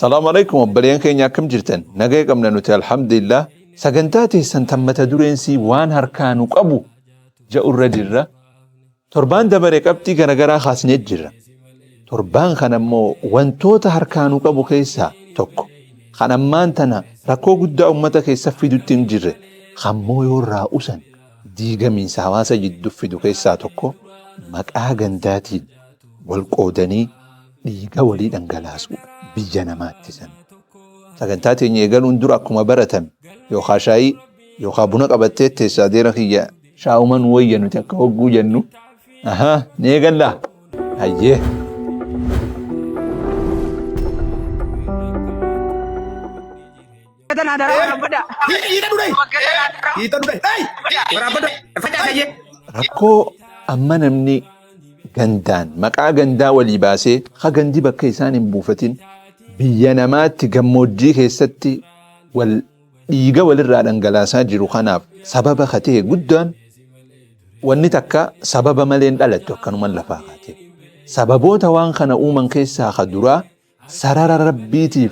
Salaamu alaikum obboleeyyan keenya, akkam jirtan? Nagaya qabna nuti, alhamdulillah. Sagantaa teessan tan mata dureensii waan harkaa nu qabu ja'urra jirra. Torbaan dabare qabxii garagaraa kaasnee jirra. Torbaan kana immoo wantoota harkaa nu qabu keessaa tokko kan ammaan tana rakkoo guddaa ummata keessa fidutti hin jirre, kammoo yoo irraa usan diigamiinsa hawaasa jidduu fidu keessaa tokko maqaa gandaatiin wal qoodanii dhiiga walii dhangalaasuudha biyya namaatti san. Sagantaa teenya eegaluun dura akkuma baratame yookaa shaayii yookaa buna qabattee teessa, adeera kiyya, shaa'uma nu wayya nuti akka hogguu jennu. Ahaa, ni eegallaa? Hayyee. Rakkoo amma namni gandaan maqaa gandaa walii baasee ha gandi bakka isaan hin buufatin biyya namaatti gammoojjii keessatti wal dhiiga walirraa dhangalaasaa jiru kanaaf sababa ka ta'e guddaan, wanni takka sababa malee hin dhalattu akkanuman lafaa kaatee. Sababoota waan kana uuman keessaa ka duraa sarara Rabbiitiif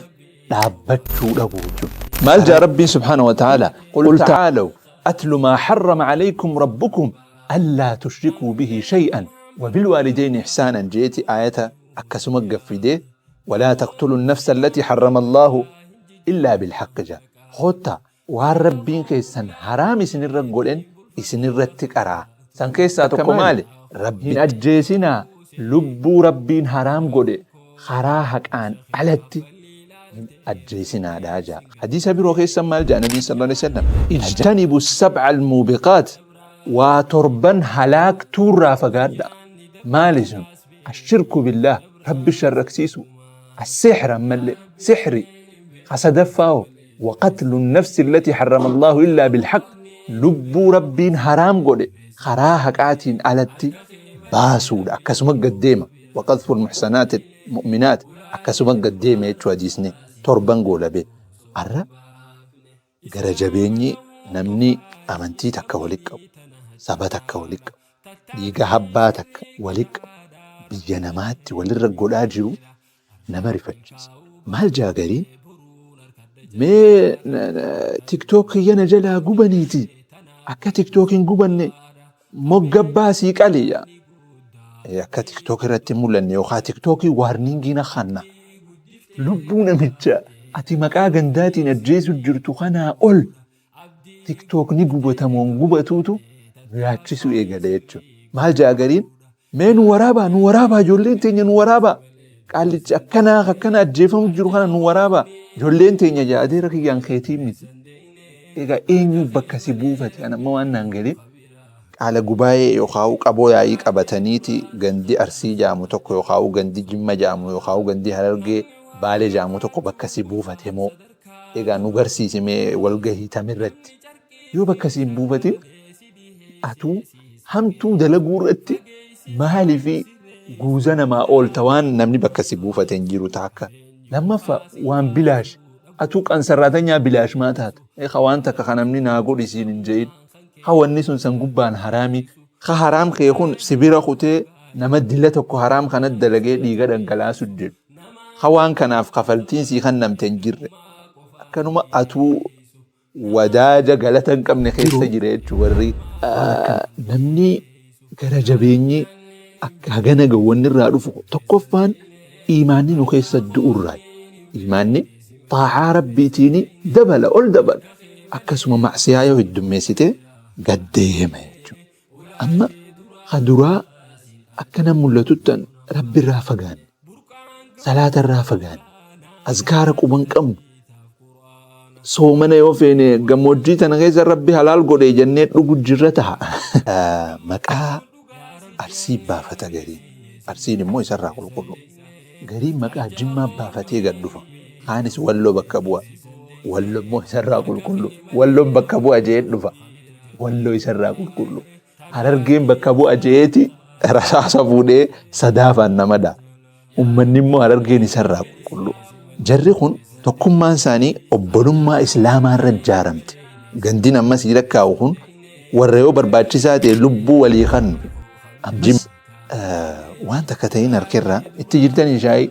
dhaabbachuu dhabuu jechuudha. Maal jaa Rabbiin subhaanahu wa ta'ala? Qul ta'aalaw atlu maa harrama alaykum rabbukum allaa tushrikuu bihi shay'an wa bilwaalidayni ihsaanan jeeti aayata akkasuma gaffidee walaa taqtulu nafsa allati harrama Allahu illaa bilhaqqi jaa. Koottaa waan Rabbiin keessan haraam isinirra godhen isinirratti qaraa. San keessaa tokko maali? Rabbi hin ajjeesinaa, lubbuu Rabbiin haraam godhe karaa haqaan alatti hin ajjeesinaadha jaa. Hadiisa biroo keessa maal jaa Nabiin sallallahu alaihi wasallam? Ijtanibu sab'a almuubiqaat, waa torban halaaktuurraa fagaadha. Maali sun? Ashirku billaah, Rabbi sharraksiisu. Assixra, ammallee sixri. Ka sadaffaa, waqatlu nafsi allati harrama Allahu illaa bilhaq, lubbuu Rabbiin haraam godhe karaa haqaatiin alatti baasuudha. Akkasuma gaddeema waqadfu almuhsanaati mu'minaat, akkasuma gaddeema jechuu hadiisni torban goolabe. Arra gara jabeenyi namni amantii takka walitti qabu, saba takka walitti qabu, dhiiga habbaa takka walitti qabu biyya namaatti walirra godhaa jiru nama rifachiisa. Maal jaa gariin? Mee TikTok kiyya na jalaa gubaniiti, akka TikTok hin gubanne mogga baasii qali yaa. Akka TikTok irratti hin mul'anne yookaan TikTokii warningii na kanna. Lubbuu namicha ati maqaa gandaatiin ajjeesu jirtu kanaa ol TikTok ni gubatamoon gubatuutu nu yaachisu eegale jechuudha. Maal jaa gariin? Mee nu waraabaa, nu waraabaa, ijoolleen teenya nu waraabaa. Qaallichi akkanaa akkana ajjeefamu jiru kana nu waraabaa. Ijoolleen teenya jaa, adeera kiyyaan keetii miti. Egaa eenyu bakka si buufate? Ana amma waan naan galee qaala gubaayee yookaan qaboo yaa'ii qabataniiti gandi Arsii jaamu tokko yookaan gandi Jimma jaamu yookaan gandi Harargee Baalee jaamu tokko bakka si buufate moo? Egaa nu garsiisi mee walgahii tamirratti. Yoo bakka si hin buufatin, atuu hamtuu dalaguu irratti maaliif guuza namaa oolta waan namni bakka si buufate hin jiru taakka? Lammaffaa, waan bilaash atuu qansarraatanyaa bilaash maa taata? Ka waan takka ka namni naa godhi siin hin je'in. Ka wanni sun san gubbaan haraami. Ka haraam kee kun sibira kutee nama dila tokko haraam kana dalagee dhiiga dhangalaasu jedhu. Ka waan kanaaf kafaltiin sii kannamte hin jirre. Akkanuma atuu wadaaja galata hin qabne keessa jira jechuun warri namni gara jabeenyi akka hagana gahu wanni irraa dhufu tokkoffaan iimaanni nu keessa du'urraa. Iimaanni xaa'aa Rabbiitiin dabala, ol dabala. Akkasuma macsiyaa yoo heddummeessite gad deema jechuudha. Amma ka duraa akkana mul'atuttan Rabbi irraa fagaanne, salaata irraa fagaanne, azkaara quban qabnu, soomana yoo feene gammoojjii tana keessa Rabbi halaal godhe jennee dhugu jirra taha. Maqaa Arsii baafata gariin. Arsiin immoo isarraa qulqullu. Gariin maqaa Jimmaa baafatee gad dhufa. Kaanis Walloo bakka bu'a. Wallo immoo isarraa qulqullu. Walloon bakka bu'a jee dhufa. Walloo isarraa qulqullu. Harargeen bakka bu'a jeeti rasaasa fuudhee sadaafaan nama dha'a. Uummanni immoo Harargeen isarraa qulqullu. Jarri kun tokkummaan isaanii obbolummaa Islaamaa irra ijaaramte. Gandin amma sii lakkaa'u kun warra yoo barbaachisaa ta'e lubbuu walii kannu. Ammas waan takka ta'in harkerraa itti jirtanii shaayii.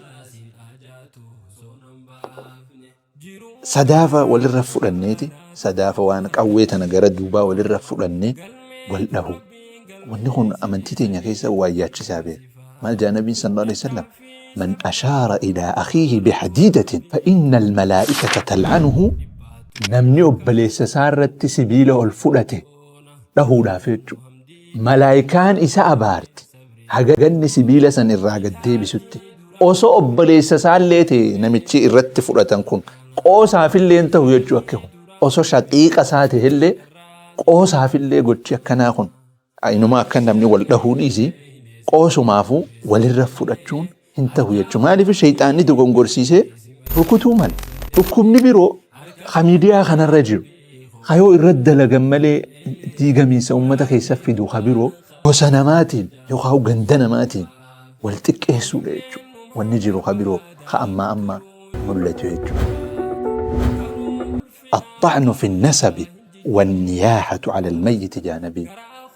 Sadaafa walirra fudhanneeti, sadaafa waan qawwee tana gara duubaa walirra fudhannee wal dhahu. Wanni kun amantii teenya keessa waan yaachisaa beeka. Maal jedha Nabiin sallallahu alaihi wasallam? Man ashaara ilaa akhiihi bihadiidatin fa inna almalaa'ikata tal'anuhu. Namni obboleessa isaa irratti sibiila ol fudhate dhahuudhaaf jechuudha. Malaayikaan isa abaarti haga ganni sibiila san irraa gad deebisutti. Osoo obboleessa isaallee ta'e namichi irratti fudhatan kun qoosaafillee hin ta'u jechuu akka kun. Osoo shaqiiqa isaa ta'ellee qoosaafillee gochi akkanaa kun inuma akka namni wal dhahuu dhiisi qoosumaafuu walirra fudhachuun hin ta'u jechuudha. Maaliif sheeyxaanni dogongorsiisee rukutuu mala. Dhukkubni biroo ka miidiyaa kanarra jiru ka yoo irratti dalagan malee diigamiinsa uummata keessa fidu ka biroo gosa namaatiin yookaan ganda namaatiin wal xiqqeessuudha jechuudha. Wanni jiru ka biroo ka ammaa amma mul'atu jechuudha. Axxa'nu fi nasabi wanniyaahatu ala almayyiti jaanabii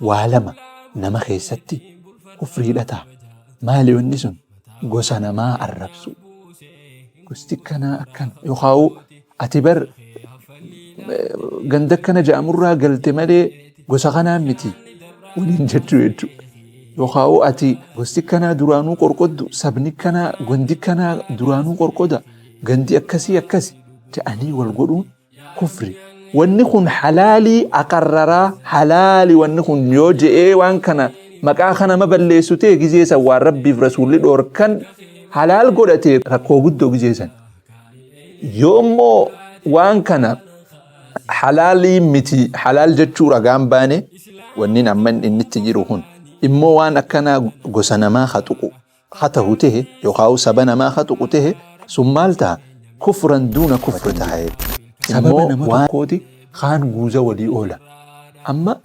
waa lama nama keessatti kufriidha ta'a. Maali wanni sun? Gosa namaa arrabsuu. Gosti akkanaa akkana yookaan ati bar ganda akkana jedhamurraa galte malee gosa kanaa miti waliin jechuu jechuudha. Yookaan ati gosti akkanaa duraanuu qorqoddu, sabni akkanaa, gondi akkanaa duraanuu qorqoda, gandi akkasii akkasi jedhanii wal godhuun kufri. Wanni kun halaalii aqarraraa halaali wanni kun yoo je'ee waan kana maqaa kana ma balleessu ta'e gizee san waan rabbiif rasuulli dhoorkan halaal godhate rakkoo guddoo gizee san. Yoo immoo waan kana halaalii miti halaal jechuu ragaan baane wanni amma inni itti jiru kun immoo waan akkanaa gosa namaa ha tuqu ha tahu tahe yookaan saba namaa ha tuqu tahe sun maal taha? Kufran duuna kufri taha. Sababa nama tokkooti kaan guuza walii oola. Amma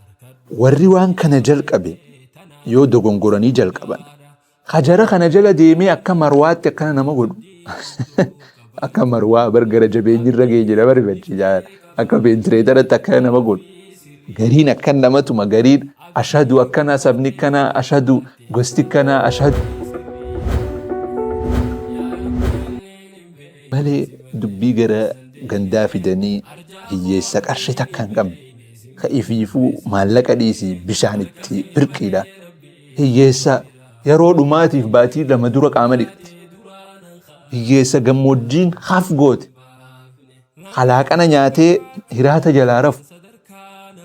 warri waan kana jalqabe yoo dogongoranii jalqaban hajara kana jala deemee akka marwaatti akkana nama godhu. Akka marwaa bar gara jabeenyi irra ga'e jedha barifachiisa. Akka veentileetaratti akkana nama godhu. Gariin akkan namatuma gariin ashadu akkana sabni akkana ashadu gosti akkana ashadu. Malee dubbii gara gandaa fidanii hiyyeessa qarshii takka hin qabne ka ifiifuu maallaqa dhiisii bishaan itti birqiidha. Hiyyeessa yeroo dhumaatiif baatii 2 dura qaama dhiqate. Hiyyeessa gammoojjiin haf goote. Halaaqana nyaatee hiraata jalaa rafu.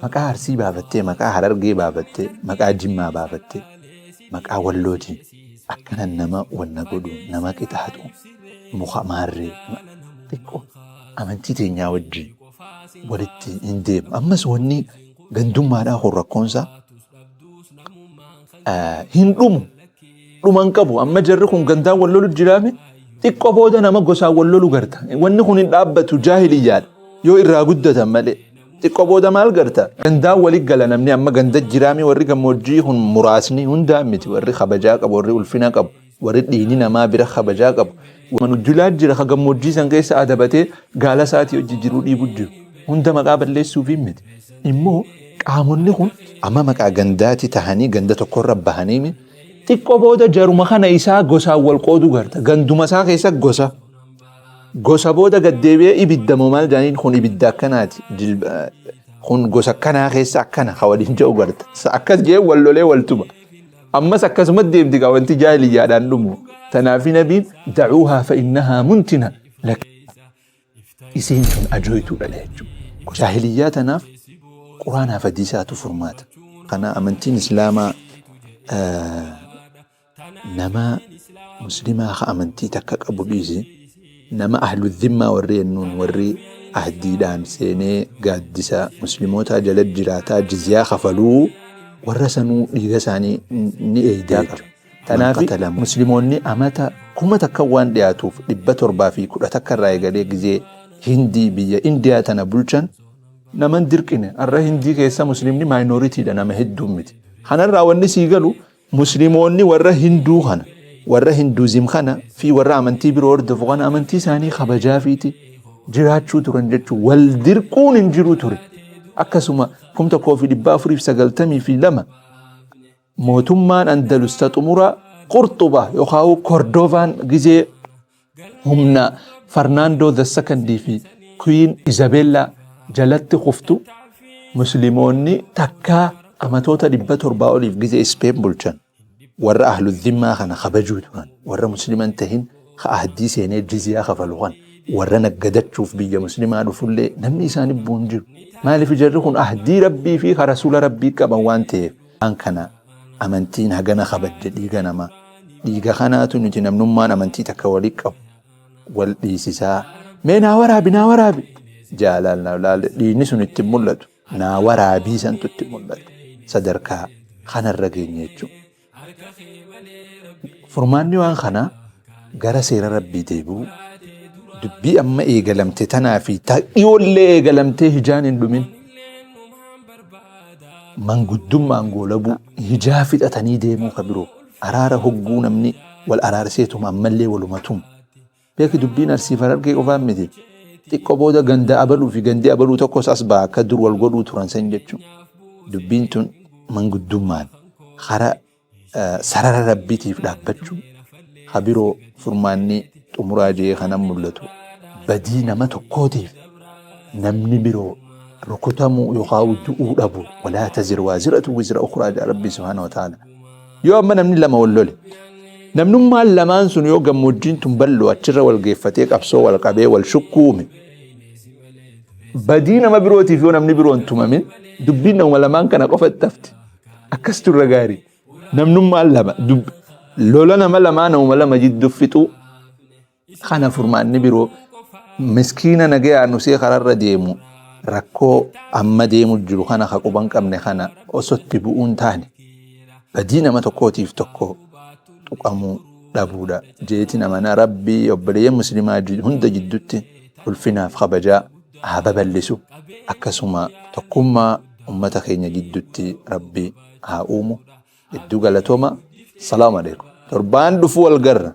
Maqaa Arsii baafattee, maqaa Harargee baafattee, maqaa Jimmaa baafattee, maqaa Wallootiin akkana nama wanna godhu, nama qixaaxu, muka maarree xiqqoo amantii teenyaa wajjin walitti hin deemu. Ammas wanni gandummaadhaa kun rakkoonsaa hin dhumu. Dhuma hin qabu. Amma jarri kun gandaan wal lolu jiraame xiqqoo booda nama gosaan wal lolu garta. Wanni kun hin dhaabbatu, jaahiliyyaadha. Yoo irraa guddatan malee. Xiqqoo booda maal garta? Gandaan wali gala namni amma ganda jiraame warri gammoojjii kun muraasni hundaa miti, warri kabajaa qabu, warri ulfina qabu, warri dhiini namaa bira kabajaa qabu. Manujjulaa jira ka gammoojjii san keessa adabatee gaala isaatii hojii jiruu dhiibu jiru. Hunda maqaa balleessuufi miti. Immoo qaamonni kun amma maqaa gandaati tahanii ganda tokkorra bahanii xiqqoo booda jaruma kana isaa gosaan wal qooduu garta. Ganduma isaa keessa gosa. Gosa booda gad deebi'ee ibidda moo maal jedhaniin kun ibidda akkanaati. Kun gosa akkanaa keessa akkana ka waliin jedhu garta. Akkas jee wal lolee wal tuma. Ammas akkasumas deemti gaa wanti jaahiliyyaadhaan dhumu. Tanaafi nabiin dacuuhaa fa innahaa muntina isiin tun ajooytuudha jechuudha. Jaahiliyyaa tanaaf quraanaaf hadiisaatu furmaata. Kana amantiin islaamaa nama muslimaa ka amantii takka qabu dhiisi nama ahlu dhimmaa warri jennuun warri ahdiidhaan seenee gaaddisa muslimootaa jala jiraataa jizyaa kafaluu warra sanuu dhiiga isaanii ni eeydaa qaba. Kanaaf musliimoonni amata 1000 waan dhiyaatuuf 711 irraa eegalee gizee Hindii biyya Indiyaa tana bulchan naman dirqine. Har'a Hindii keessa musliimni minoritiidha, nama hedduu miti. Kanarraa wanni sii galu musliimoonni warra Hinduu kana, warra Hinduuzim kana fi warra amantii biroo hordofu kana amantii isaanii kabajaafiiti jiraachuu turan jechuun wal dirquun hin jiru ture. Akkasuma 1492 mootummaan Andalus ta xumura Qurxuba yookaan Kordovaan gizee humna Farnaandoo the Second fi Queen Isabella jalatti kuftu, Muslimoonni takkaa amatoota 700 oliif gizee Ispeen bulchan warra ahludhimmaa kana kabajuu turan. Warra Musliman tahin ka ahdii seenee jizyaa kafalu kan warra naggadachuuf biyya Muslimaa dhufullee namni isaanii bu'u hin jiru. Maaliif? Jarri kun ahdii Rabbii fi ka Rasuula Rabbii qaban waan ta'eef. Waan kana amantiin hagana kabajje dhiiga namaa. Dhiiga kanaatu nuti namnummaan amantii takka walii qabu wal dhiisisaa. Mee naa waraabi, naa waraabi. Jaalaan naa laale, dhiigni sun itti mul'atu. Naa waraabii santu itti mul'ata. Sadarkaa kanarra geenye jechuudha. Furmaanni waan kanaa gara seera Rabbii deebi'uu, dubbii amma eegalamte tanaa fi dhiyoollee eegalamtee hijaan hin dhumin manguddummaan goolabuu, hijaa fixatanii deemuu, ka biroo araara hogguu namni wal araarseetuma ammallee waluma tumu. Beeki, dubbiin Arsii fi Harargee qofaan miti. Xiqqoo booda ganda abaluu fi gandi abaluu tokkos as ba'a, akka dur wal godhuu turan san jechuudha. Dubbiin tun manguddummaan kara sarara Rabbiitiif dhaabbachuu. Ka biroo furmaanni xumuraa jee kanan mul'atu, badii nama tokkootiif namni biroo rukutamuu yookaan du'uu dhabu. Walaa taziru waaziratu wizra ukhraa jedha Rabbi subhaanahu wa ta'ala. Yoo amma namni lama wal lole, namnummaan lamaan sun yoo gammoojjiin tun bal'oo achirra wal geeffatee qabsoo wal qabee wal shukkuume, badii nama birootiif yoo namni biroo hin tumamin, dubbiin nama lamaan kana qofa itti hafti. Akkas turre gaarii. Namnummaan lama lola nama lamaa nama lama jidduu fixuu kana. Furmaanni biroo, miskiina nagayaan nusee kararra deemu, rakkoo amma deemu jiru kana ka quban qabne kana osotti bu'uun taane, badii nama tokkootiif tokko tuqamuu dhabuudha jeetiin amana. Rabbii obboleeyyan Muslimaa hunda jidduutti ulfinaaf kabajaa haa babal'isu. Akkasuma tokkummaa ummata keenya jidduutti Rabbi haa uumu. Hedduu galatooma. Salaamu alaikum. Torbaan dhufu wal garra.